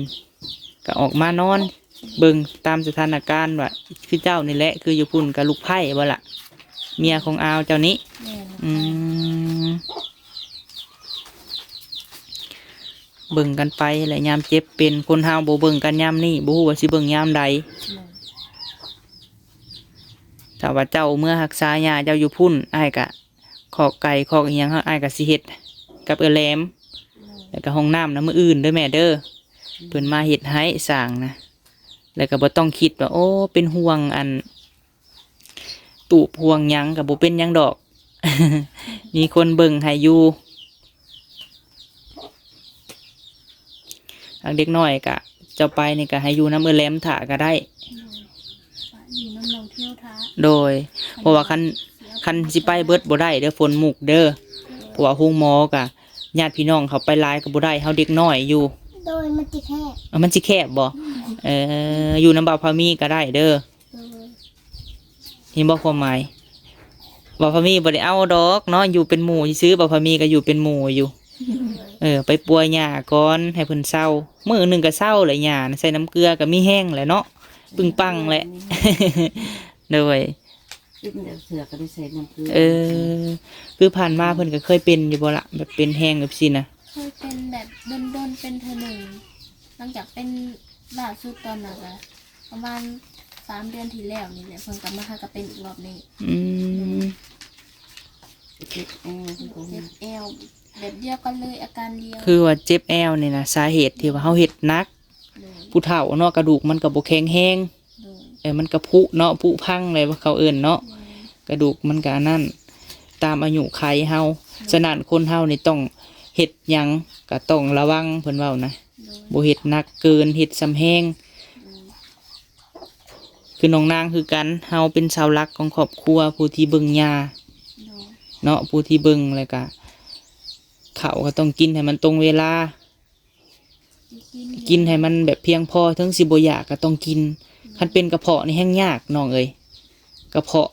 ກໍອອກມານອນເບິ່ງຕາມສະຖານະການວ່າ ຄືເຈົ້ານີ້ແຫຼະ ຄືຢູ່ພຸ້ນກໍລູກໃພ້ບໍ່ລະ ເມຍຂອງອາວເຈົ້ານີ້? ແມ່ນ. ອືມ ເບິ່ງກັນໄປແຫຼະ ຍາມເຈັບເປັນ ຄົນເຮົາບໍ່ເບິ່ງກັນຍາມນີ້ ບໍ່ຮູ້ວ່າຊິເບິ່ງຍາມໃດ. ແມ່ນ. ຖ້າວ່າເຈົ້າເມືອຮັກສາຍ່າເຈົ້າຢູ່ພຸ້ນ ອ້າຍກະ ຄອກໄກ່ຄອກອີ່ຫຍັງ ອ້າຍກໍຊິເຮັດກັບເອື້ອຍແຫຼມ. ໂດຍ. ແລ້ວກໍຫ້ອງນ້ຳນະ ມື້ອື່ນເດີແມ່ເດີ. ເພິ່ນມາເຮັດໃຫ້ສ້າງນະ ແລ້ວກໍບໍ່ຕ້ອງຄິດວ່າ ໂອ້ ເປັນຫ່ວງອັນ ຕູບຫ່ວງຫຍັງ ກໍບໍ່ເປັນຫຍັງດອກ ມີຄົນເບິ່ງໃຫ້ຢູ່. ຫາກເດັກນ້ອຍກະ ເຈົ້າໄປນີ້ກະໃຫ້ຢູ່ນຳເອື້ອຍແຫຼມຖ້າກໍໄດ້ ຢູ່ນຳນ້ອງທິວຖ້າ. ໂດຍ ເພາະວ່າຄັນ ຄັນຊິໄປເບິດບໍ່ໄດ້ເດີ ຝົນມຸກເດີ. ເພາະວ່າໂຮງໝໍກະ ຍາດພີ່ນ້ອງເຂົ້າໄປຫຼາຍກໍບໍ່ໄດ້ ເຮົາເດັກນ້ອຍຢູ່. ໂດຍ ມັນຊິແຄບ. ເອີ ມັນຊິແຄບບໍ່? ເອີ ຢູ່ນຳບ່າວພາມີກໍໄດ້ເດີ. ໂດຍ ເຫັນບໍ່ຄວາມໝາຍ? ບ່າວພາມີບໍ່ໄດ້ເອົາດອກເນາະ ຢູ່ເປັນໝູ່ຊື່ໆ ບ່າວພາມີກໍຢູ່ເປັນໝູ່ຢູ່. ເອີ ໄປປົວຫຍ້າກ່ອນ ໃຫ້ເພິ່ນເຊົາ ມື້ໜຶ່ງກໍເຊົາແຫຼະ ຫຍ້ານະ ໃສ່ນ້ຳເກືອກໍມີແຮງແຫຼະເນາະ ປຶງປັງແຫຼະ. ໂດຍ ເປັນແບບເທື່ອກໍໄດ້ໃສ່ນ້ຳເກືອ. ເອີ ຄືຜ່ານມາເພິ່ນກໍເຄີຍເປັນຢູ່ບໍ່ລະ ແບບເປັນແຮງແບບຊີ້ນະ? ເຄີຍເປັນແບບດົນໆ ເປັນເທື່ອໜຶ່ງ ຫຼັງຈາກເປັນລ່າສຸດຕອນນັ້ນກໍປະມານສາມເດືອນທີ່ແລ້ວນີ້ແຫຼະ ເພິ່ນກໍມາຫາກໍເປັນອີກລອບນີ້. ອືມ ເຈັບແອວ ເຈັບແອວ ແບບດຽວກັນເລີຍ ອາການດຽວ. ຄືວ່າເຈັບແອວນີ້ນະ ສາເຫດທີ່ວ່າເຮົາເຮັດໜັກ ໂດຍ ຜູ້ເຖົ້າເນາະ ກະດູກມັນກໍບໍ່ແຂງແຮງ. ໂດຍ ເອີ ມັນກະຜຸເນາະ ຜຸພັງແຫຼະເຂົາເອີ້ນເນາະ. ໂດຍ ກະດູກມັນກະອັນນັ້ນ ຕາມອາຍຸໄຂເຮົາ. ໂດຍ ສະນັ້ນຄົນເຮົານີ້ຕ້ອງເຮັດຫຍັງກະຕ້ອງລະວັງ ເພິ່ນເວົ້ານະ. ໂດຍ ບໍ່ເຮັດໜັກເກີນ ເຮັດສ່ຳແຮງ. ໂດຍ ຄືນ້ອງນາງຄືກັນ ເຮົາເປັນເສົາຫຼັກຂອງຄອບຄົວ ຜູ້ທີ່ເບິ່ງຫຍ້າ ໂດຍ ເນາະ ຜູ້ທີ່ເບິ່ງ ແລ້ວກະເຂົ້າກໍຕ້ອງກິນໃຫ້ມັນຕົງເວລາ. ກິນ ກິນໃຫ້ມັນແບບພຽງພໍ ເຖິງຊິບໍ່ຢາກກໍຕ້ອງກິນ. ໂດຍ ຄັນເປັນກະເພາະນີ້ແຮງຍາກນ້ອງເອີຍ ກະເພາະ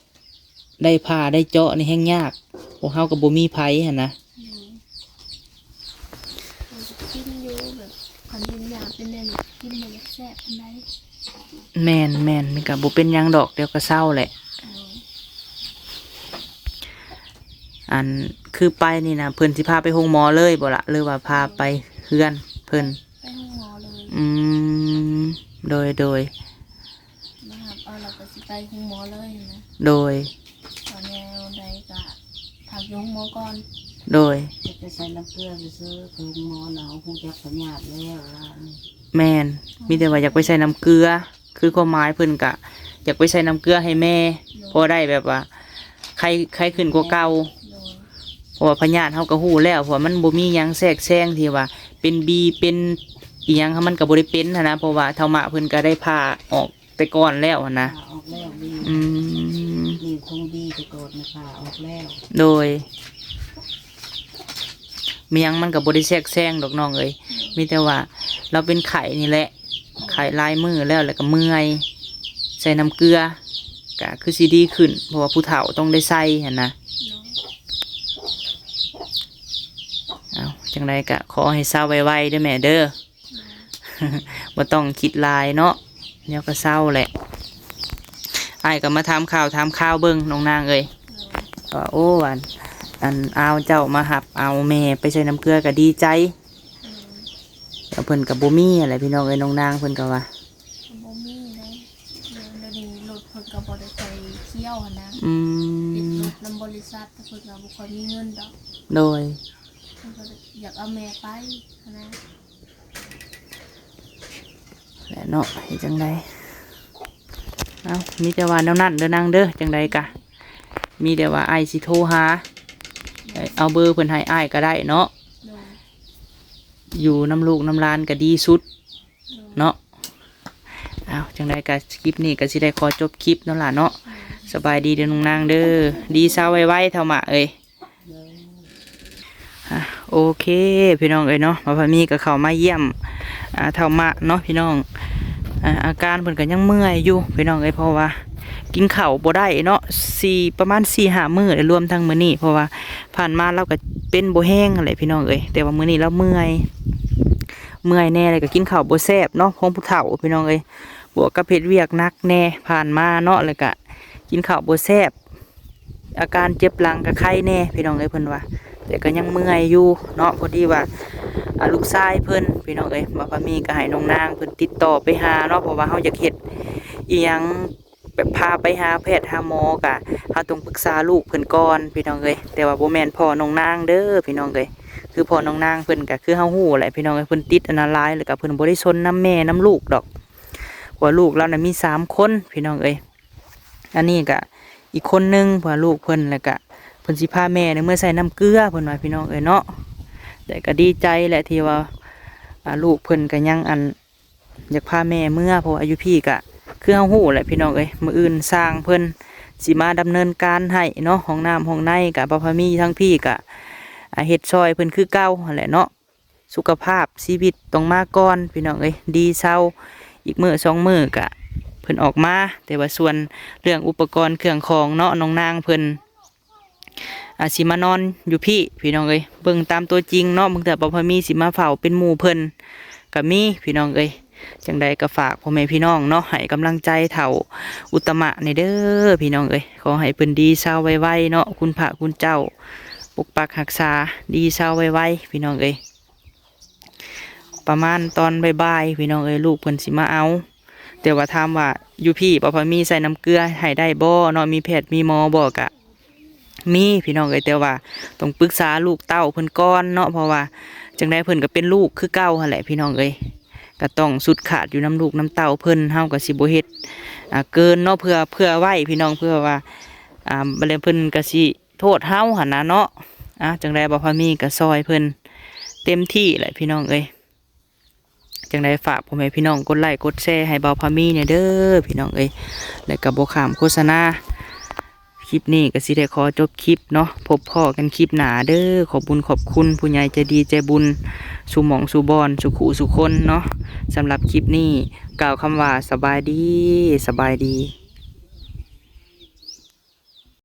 ໄດ້ຜ່າໄດ້ເຈາະນີ້ແຮງຍາກ ພວກເຮົາກໍບໍ່ມີໃຜຫັ້ນນະ. ໂດຍ ກໍກິນຢູ່ ແບບຄັນເຫັນຢາເປັນແນວນີ້ກິນບໍ່ຢາກແຊບປານໃດ. ແມ່ນໆ ມັນກໍບໍ່ເປັນຫຍັງດອກ ດຽວກໍເຊົາແຫຼະ. ໂດຍ ອັນ ຄືໄປນີ້ນະ ເພິ່ນຊິພາໄປໂຮງໝໍເລີຍບໍ່ລະ ຫຼືວ່າພາໄປເຮືອນເພິ່ນ? ໄປໂຮງໝໍເລີຍ. ອືມ ໂດຍ ໂດຍ ມາຮັບເອົາ ແລ້ວກໍຊິໄປໂຮງໝໍເລີຍຫັ້ນນະ. ໂດຍ ຖ້າແນວໃດກໍພັກຢູ່ໂຮງໝໍກ່ອນ. ໂດຍ ຈະໄປໃສ່ນ້ຳເກືອຊື່ໆ ໂຮງໝໍນະຮູ້ຈັກພະຍາດແລ້ວວ່າ. ແມ່ນ ມີແຕ່ວ່າຢາກໄປໃສ່ນ້ຳເກືອ ຄືຄວາມໝາຍເພິ່ນກະຢາກໄປໃສ່ນ້ຳເກືອໃຫ້ແມ່ ໂດຍ ພໍໄດ້ແບບວ່າໄຄ ໄຄຂຶ້ນກວ່າເກົ່າ. ໂດຍ ເພາະວ່າພະຍາດເຮົາກໍຮູ້ແລ້ວ ເພາະວ່າມັນບໍ່ມີຫຍັງແຊກແຊງທີ່ວ່າເປັນບີ ເປັນອີ່ຫຍັງ ມັນກໍບໍ່ໄດ້ເປັນຫັ້ນນະ ເພາະວ່າເຖົ້າມະເພິ່ນກໍໄດ້ຜ່າອອກແຕ່ກ່ອນແລ້ວຫັ້ນນະ. ຜ່າອອກແລ້ວບີ. ອືມ ນິ້ວຂອງບີແຕ່ກ່ອນນະ ຜ່າອອກແລ້ວ. ໂດຍ ມີຫຍັງມັນກໍບໍ່ໄດ້ແຊກແຊງດອກນ້ອງເອີຍ ມີແຕ່ວ່າລາວເປັນໄຂ້ນີ້ແຫຼະ ໄຂ້ຫຼາຍມື້ແລ້ວ ແລ້ວກໍເມື່ອຍ ໃສ່ນ້ຳເກືອ ກໍຄືຊິດີຂຶ້ນ ເພາະວ່າຜູ້ເຖົ້າຕ້ອງໄດ້ໃສ່ຫັ້ນນະ. ເອົາ ຈັ່ງໃດກໍຂໍໃຫ້ເຊົາໄວໆເດີແມ່ເດີ ບໍ່ຕ້ອງຄິດຫຼາຍເນາະ ດຽວກໍເຊົາແຫຼະ. ອ້າຍກໍມາຖາມຂ່າວຖາມຄາວເບິ່ງນ້ອງນາງເອີຍ ວ່າ ໂອ້ ອັນ ອັນ ອາວເຈົ້າມາຮັບເອົາແມ່ໄປໃສ່ນ້ຳເກືອກໍດີໃຈ. ແລ້ວເພິ່ນກໍບໍ່ມີຫັ້ນແຫຼະພີ່ນ້ອງເອີຍ ນ້ອງນາງເພິ່ນກໍວ່າ ກໍບໍ່ມີເດ້ ດຽວນີ້ລົດເພິ່ນກໍບໍ່ໄດ້ຄ່ອຍທ່ຽວຫັ້ນນະ. ອືມ ຕິດລົດນຳບໍລິສັດ ເພິ່ນກໍບໍ່ຄ່ອຍມີເງິນດອກ. ໂດຍ ເພິ່ນກໍຢາກເອົາແມ່ໄປຫັ້ນນະ. ແຫຼະເນາະ ເຮັດຈັ່ງໃດ ເອົ້າ ມີແຕ່ວ່າແນວນັ້ນເດີນາງເດີ ຈັ່ງໃດກະ ມີແຕ່ວ່າອ້າຍຊິໂທຫາ ເອົາເບີເພິ່ນໃຫ້ອ້າຍກໍໄດ້ເນາະ. ໂດຍ ຢູ່ນຳລູກນຳຫຼານກໍດີສຸດ ໂດຍ ເນາະ. ເອົ້າ ຈັ່ງໃດກໍຄລິບນີ້ກໍຊິໄດ້ຂໍຈົບຄລິບເນາະຫຼ້າເນາະ. ໂດຍ ສະບາຍດີເດີນ້ອງນາງເດີ ດີເຊົາໄວໆ ເຖົ້າມະເອີຍ. ອ່ະ ໂອເຄພີ່ນ້ອງເອີຍເນາະ ມາພາມີກໍເຂົ້າມາຢ້ຽມ ອ່າ ເຖົ້າມະເນາະພີ່ນ້ອງ. ອ່າ ອາການເພິ່ນກໍຍັງເມື່ອຍຢູ່ພີ່ນ້ອງເອີຍ ເພາະວ່າກິນເຂົ້າບໍ່ໄດ້ເນາະ ສີ່ ປະມານສີ່ຫ້າມື້ ລວມທັງມື້ນີ້ ເພາະວ່າຜ່ານມາລາວກໍເປັນບໍ່ແຮງຫັ້ນແຫຼະພີ່ນ້ອງເອີຍ ແຕ່ວ່າມື້ນີ້ລາວເມື່ອຍ ເມື່ອຍແດ່ ແລ້ວກໍກິນເຂົ້າບໍ່ແຊບເນາະ ຂອງຜູ້ເຖົ້າພີ່ນ້ອງເອີຍ ບວກກັບເຮັດວຽກໜັກແດ່ຜ່ານມາເນາະ ແລ້ວກໍກິນເຂົ້າບໍ່ແຊບ. ອາການເຈັບຫຼັງກໍໄຄແດ່ພີ່ນ້ອງເອີຍ ເພິ່ນວ່າ ແຕ່ກໍຍັງເມື່ອຍຢູ່ເນາະ. ພໍດີວ່າ ອ່າ ລູກຊາຍເພິ່ນພີ່ນ້ອງເອີຍ ບ່າວພາມີກໍໃຫ້ນ້ອງນາງເພິ່ນຕິດຕໍ່ໄປຫາເນາະ ເພາະວ່າເຮົາຢາກເຮັດອີ່ຫຍັງ ແບບພາໄປຫາແພດຫາໝໍ ກໍເຮົາຕ້ອງປຶກສາລູກເພິ່ນກ່ອນພີ່ນ້ອງເອີຍ ແຕ່ວ່າບໍ່ແມ່ນພໍ່ນ້ອງນາງເດີພີ່ນ້ອງເອີຍ. ຄືພໍ່ນ້ອງນາງເພິ່ນກໍຄືເຮົາຮູ້ແຫຼະພີ່ນ້ອງເອີຍ ເພິ່ນຕິດອັນນະຫຼາຍ ແລ້ວກໍເພິ່ນບໍ່ໄດ້ຊົນນຳແມ່ນຳລູກດອກ ເພາະວ່າລູກລາວນະມີສາມຄົນພີ່ນ້ອງເອີຍ. ອັນນີ້ກະອີກຄົນໜຶ່ງ ເພາະວ່າລູກເພິ່ນ ແລ້ວກະເພິ່ນຊິພາແມ່ນີ້ເມືອໃສ່ນ້ຳເກືອ ເພິ່ນວ່າພີ່ນ້ອງເອີຍເນາະ. ແຕ່ກະດີໃຈແຫຼະທີ່ວ່າ ອ່າ ລູກເພິ່ນກະຍັງອັນ ຢາກພາແມ່ເມືອ ເພາະວ່າຢູ່ພີ້ກະຄືເຮົາຮູ້ແຫຼະພີ່ນ້ອງເອີຍ ມື້ອື່ນຊ່າງເພິ່ນຊິມາດຳເນີນການໃຫ້ເນາະ ຫ້ອງນ້ຳຫ້ອງໃນກະ ບ່າວພາມີທາງພີ້ກະ ອ່າ ເຮັດຊ່ອຍເພິ່ນຄືເກົ່າຫັ້ນແຫຼະເນາະ. ສຸຂະພາບຊີວິດຕ້ອງມາກ່ອນພີ່ນ້ອງເອີຍ ດີເຊົາອີກມື້ສອງມື້ກະເພິ່ນອອກມາ. ແຕ່ວ່າສ່ວນເລື່ອງອຸປະກອນເຄື່ອງຂອງເນາະ ນ້ອງນາງເພິ່ນ ອາດຊິມານອນຢູ່ພີ້ພີ່ນ້ອງເອີຍ ເບິ່ງຕາມຕົວຈິງເນາະ ບາງເທື່ອບ່າວພາມີຊິມາເຝົ້າເປັນໝູ່ເພິ່ນກະມີພີ່ນ້ອງເອີຍ. ຈັ່ງໃດກະຝາກພໍ່ແມ່ພີ່ນ້ອງເນາະ ໃຫ້ກຳລັງໃຈເຖົ້າອຸດຕະມະແດ່ເດີພີ່ນ້ອງເອີຍ ຂໍໃຫ້ເພິ່ນດີເຊົາໄວໆເນາະ ຄຸນພະຄຸນເຈົ້າປົກປັກຮັກສາ ດີເຊົາໄວໆພີ່ນ້ອງເອີຍ. ປະມານຕອນບ່າຍໆພີ່ນ້ອງເອີຍ ລູກເພິ່ນຊິມາເອົາ. ແຕ່ວ່າຖາມວ່າຢູ່ພີ້ບ່າວພາມີໃສ່ນ້ຳເກືອໃຫ້ໄດ້ບໍ່ເນາະ ມີແພດມີໝໍບໍ່ ກະມີພີ່ນ້ອງເອີຍ ແຕ່ວ່າຕ້ອງປຶກສາລູກເຕົ້າເພິ່ນກ່ອນເນາະ ເພາະວ່າຈັ່ງໃດເພິ່ນກະເປັນລູກຄືເກົ່າຫັ້ນແຫຼະພີ່ນ້ອງເອີຍ ກະຕ້ອງຊຸດຂາດຢູ່ນຳລູກນຳເຕົ້າເພິ່ນ ເຮົາກະຊິບໍ່ເຮັດ ອ່າ ເກີນເນາະ ເພື່ອ ເພື່ອໄວ້ພີ່ນ້ອງ ເພື່ອວ່າ ອ່າ ບາດແລ້ວເພິ່ນກະຊິ ໂທດເຮົາຫັ້ນນະເນາະ. ອ່າ ຈັ່ງໃດບ່າວພາມີກະຊ່ອຍເພິ່ນເຕັມທີ່ແຫຼະພີ່ນ້ອງເອີຍ. ຈັ່ງໃດຝາກພໍ່ແມ່ພີ່ນ້ອງກົດໄລ້ກົດແຊໃຫ້ບ່າວພາມີແດ່ເດີພີ່ນ້ອງເອີຍ ແລ້ວກະບໍ່ຂ້າມໂຄສະນາ. ຄລິບນີ້ກະຊິໄດ້ຂໍຈົບຄລິບເນາະ ພົບພໍ້ກັນຄລິບໜ້າເດີ. ຂອບບຸນຂອບຄຸນຜູ້ໃຫຍ່ໃຈດີໃຈບຸນສູ່ໝ່ອງສູ່ບ່ອນສູ່ຄູ່ສູ່ຄົນເນາະ. ສຳລັບຄລິບນີ້ກ່າວຄຳວ່າສະບາຍດີ ສະບາຍດີ.